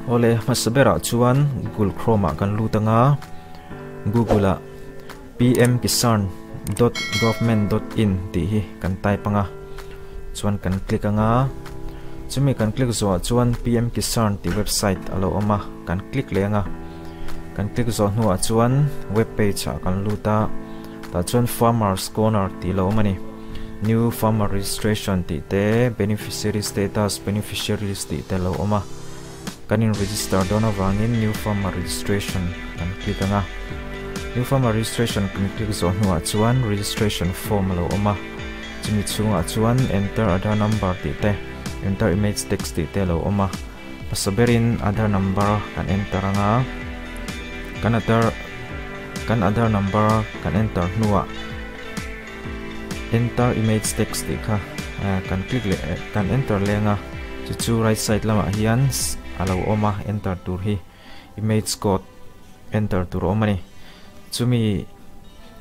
Awle, hmasa berah chuan Google Chrome ah kan lut anga, Google ah pmkisan dot government dot in tih hi kan type anga, chuan kan click anga, chumi kan click zawhah chuan pmkisan tih website a lo awm a, kan click leh anga, kan click zawh hnuah chuan web page ah kan lut a, tah chuan farmers corner tih a lo awm a ni. New farmer registration tih te, beneficiary status, beneficiary list tih te a lo awm a. Kan in register dawn avangin new farmer registration kan click ang a. New farmer registration kan click zawh hnuah chuan registration form a lo awm a. Chumi chhungah chuan enter Aadhaar number tih te, enter image text tih te a lo awm a. Hmasa berin Aadhaar number kan enter ang a. Kan Aadhaar kan Aadhaar number kan enter hnuah Enter image text tih kha kan click leh kan enter leng a, chu chu right side lamah hian a lo awm a, enter tur hi image code enter tur a awm a ni. Chumi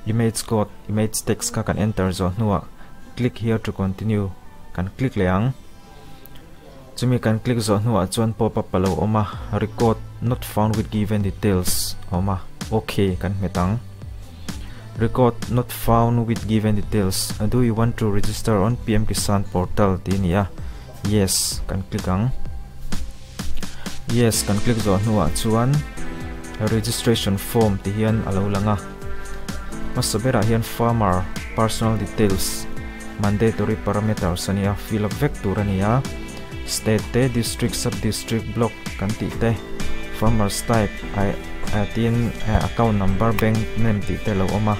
image code image text kha kan enter zawh hnuah click here to continue kan click leh ang. Chumi kan click zawh hnuah chuan pop up a lo awm a, record not found with given details a awm a, ok kan hmet ang. Record not found with given details, do you want to register on PM Kisan portal tih a ni a, yes kan click ang. Yes kan click zawh hnuah chuan registration form ti hian a lo lang a, hmasa berah hian farmer personal details Mandatory parameters a nia, fill up vek tur a ni a. State te, district, sub-district, block kan tih te, farmers type ai tin account number, bank name tih te a lo awm a.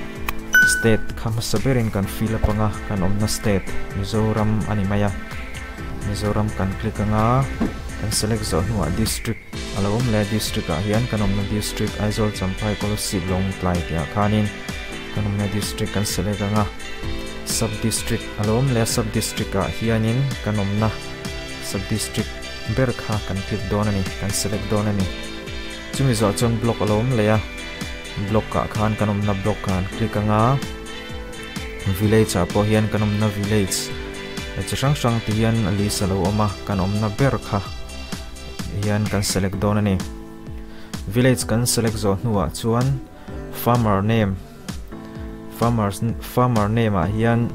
State kha hmasa berin kan fill up anga, kan awmna state Mizoram a ni mai a. Mizoram kan click anga, kan select zawh hnuah district a lo awm leh a, district ah hian kan awmna district Aizawl, Champhai, Kolasib, Lawngtlai tih ah khanin kan awmna district kan select anga. Sub district a lo awm leh a, sub district ah hianin kan awmna sub district ber kha kan click dawn a ni, kan select dawn a ni. Chumi zawh chuan block a lo awm leh a, block ah khan kan awmna block ah an click anga, village ah pawh hian kan awmna village chi hrang hrang ti hian a list a lo awm a, kan awmna ber kha hian kan select dawn a ni. Village kan select zawh hnuah chuan farmer name. Farmers farmer name ah hian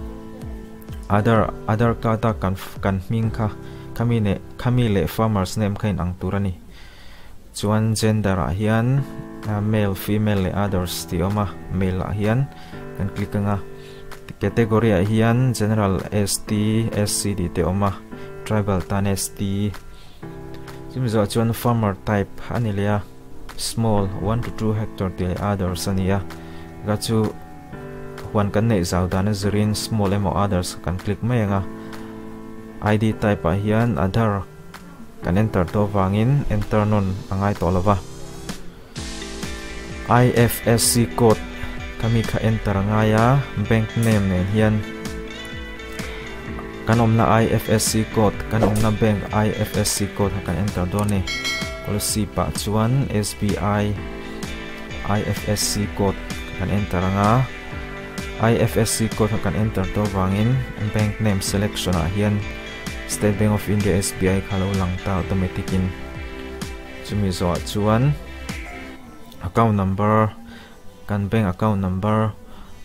Aadhaar Aadhaar card a kan kan hming kha khami leh khami leh farmers name kha inang tur a ni. Chuan gender ah hian male female leh others tih a awm a male ah hian kan click anga category ah hian general ST SC tih te a awm a tribal tan ST chumi zawh chuan farmer type a ni leh a. Small, 1 to 2 hectare tih leh others a ni a, ka chu huan kan neih zau dan a zirin small emaw others kan click mai ang a, ID type ah hian Aadhaar kan enter tawh avangin enter nawn a ngai tawh lo va, IFSC code kha mi kha enter a ngai a, bank name nen hian kan awmna IFSC code kan awmna bank IFSC code kha kan enter dawn a ni. Policy pah chuan SBI IFSC code kan enter ang a, IFSC code kha kan enter tawh avangin bank name selection ah hian State Bank of India SBI kha lo lang ta automatic in. Chumi zawhah chuan account number Kan bank account number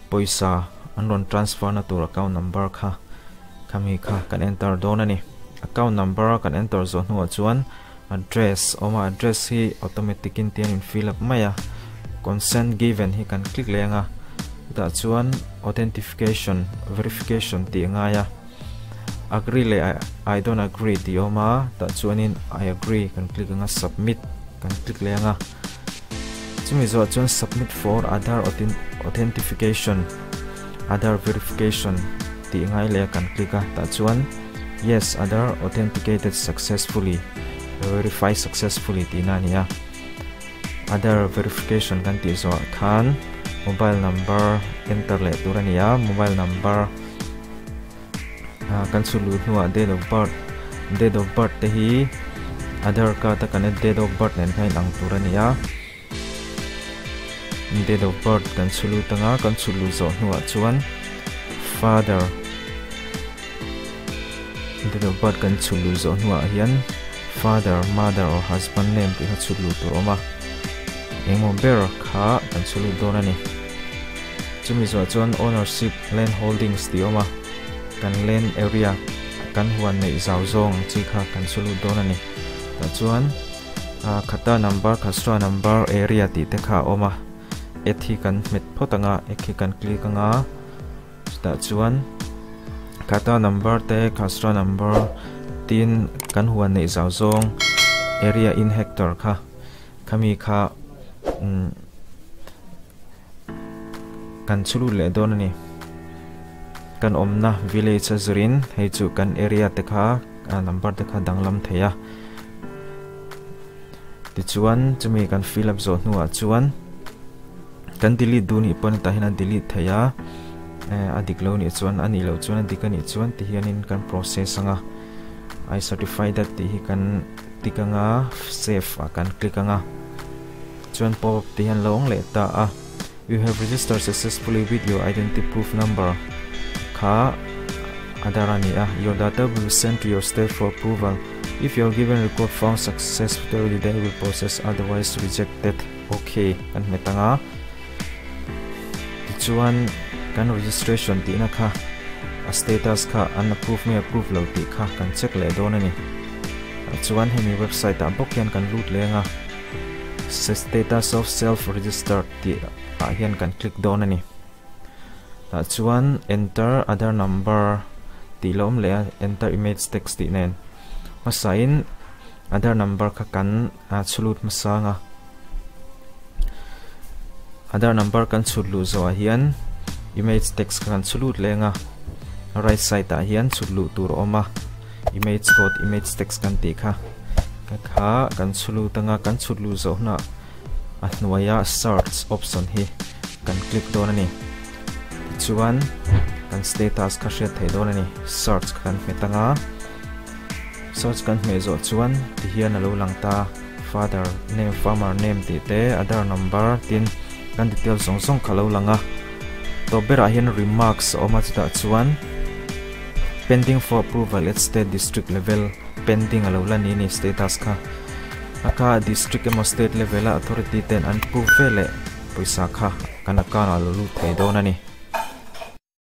pawisa an rawn transfer na tur account number kha khami kha kan enter dawn a ni. Account number kan enter zawh hnuah chuan address awm a, address hi automatic in tian in fill up mai a. Consent given hi kan click leh ang a, chutah chuan authentication verification tih a ngai a. Agree leh I don't agree tih a awm a, tah chuanin I agree kan click ang a, submit kan click leh ang a. Chumi zawh chuan submit for Aadhaar authentication, Aadhaar verification tih ngai leh a kan click a, tah chuan yes Aadhaar authenticated successfully, verify successfully tihna a ni a. Aadhaar verification kan tih zawhah khan mobile number enter leh tur a ni a, mobile number kan chhut luh hnuah date of birth, date of birth te hi Aadhaar card a kan date of birth nen khan inang tur a ni a, date of birth kan chhut lut anga kan chhut luh zawh hnuah chuan father date of birth kan chhut luh zawh hnuah hian Father, mother or husband name tih kha chhut luh tur a awm a, engemaw ber kha kan chhu lut dawn a ni. Chumi zawh chuan ownership, land holdings tih a awm a, kan land area, kan huan neih zau zawng ang chi kha kan chhu lut dawn a ni. Tah chuan khata number, khasra number, area tih te kha a awm a, add hi kan hmet phawt ang a, add hi kan click ang a. Chutah chuan khata number te khasra number tin kan huan neih zau zawng area in hectare kha khami kha umm kan chhu lut leh dawn a ni. Kan awmna village a zirin hei chu kan area te kha number te kha danglam thei a. Tichuan chumi kan fill up zawh hnuah chuan. Kan delete duh nih pawn tah hian a delete thei a, a dik lo nih chuan a nih loh chuan a dik a nih chuan ti hianin kan process ang a, I certify that tih hi kan tick ang a, save ah kan click ang a, chuan pop up tih hian lo awng leh ta a, you have registered successfully with your identity proof number kha Aadhaar a ni a, your data will be sent to your state for approval, if your given record found successfully then will process otherwise rejected. Ok kan hmet ang a, tichuan kan registration tihna kha a status kha an approve nge approve lo tih kha kan check leh dawn a ni. Chuan hemi website ah bawk hian kan lut leng a, status of self registered tih ah hian kan click dawn a ni. Tah chuan enter other number tih la awm leh a, enter image text tih nen hmasain other number kha kan chhu lut hmasa ang a. Other number kan chhut luh zawhah hian image text kha kan chhu lut leng a, right side ah hian chhut luh tur a awm a, image code image text kan tih kha kha kan chhu lut ang a, kan chhut luh zawh hunah a hnuaia search option hi kan click dawn a ni. Tichuan kan status kha hriat theih dawn a ni. Search kha kan hmet ang a, search kan hmeh zawh chuan tihian a lo lang ta father name, farmer name tih te, Aadhaar number tin kan details zawng zawng kha a lo lang a. Tawp berah hian remarks a awm a, chutah chuan pending for approval at state district level pending a lo la ni a ni status kha. A kha district emaw state level a authority ten an prove veleh pawisa kha kan account ah a lo lut thei dawn a ni.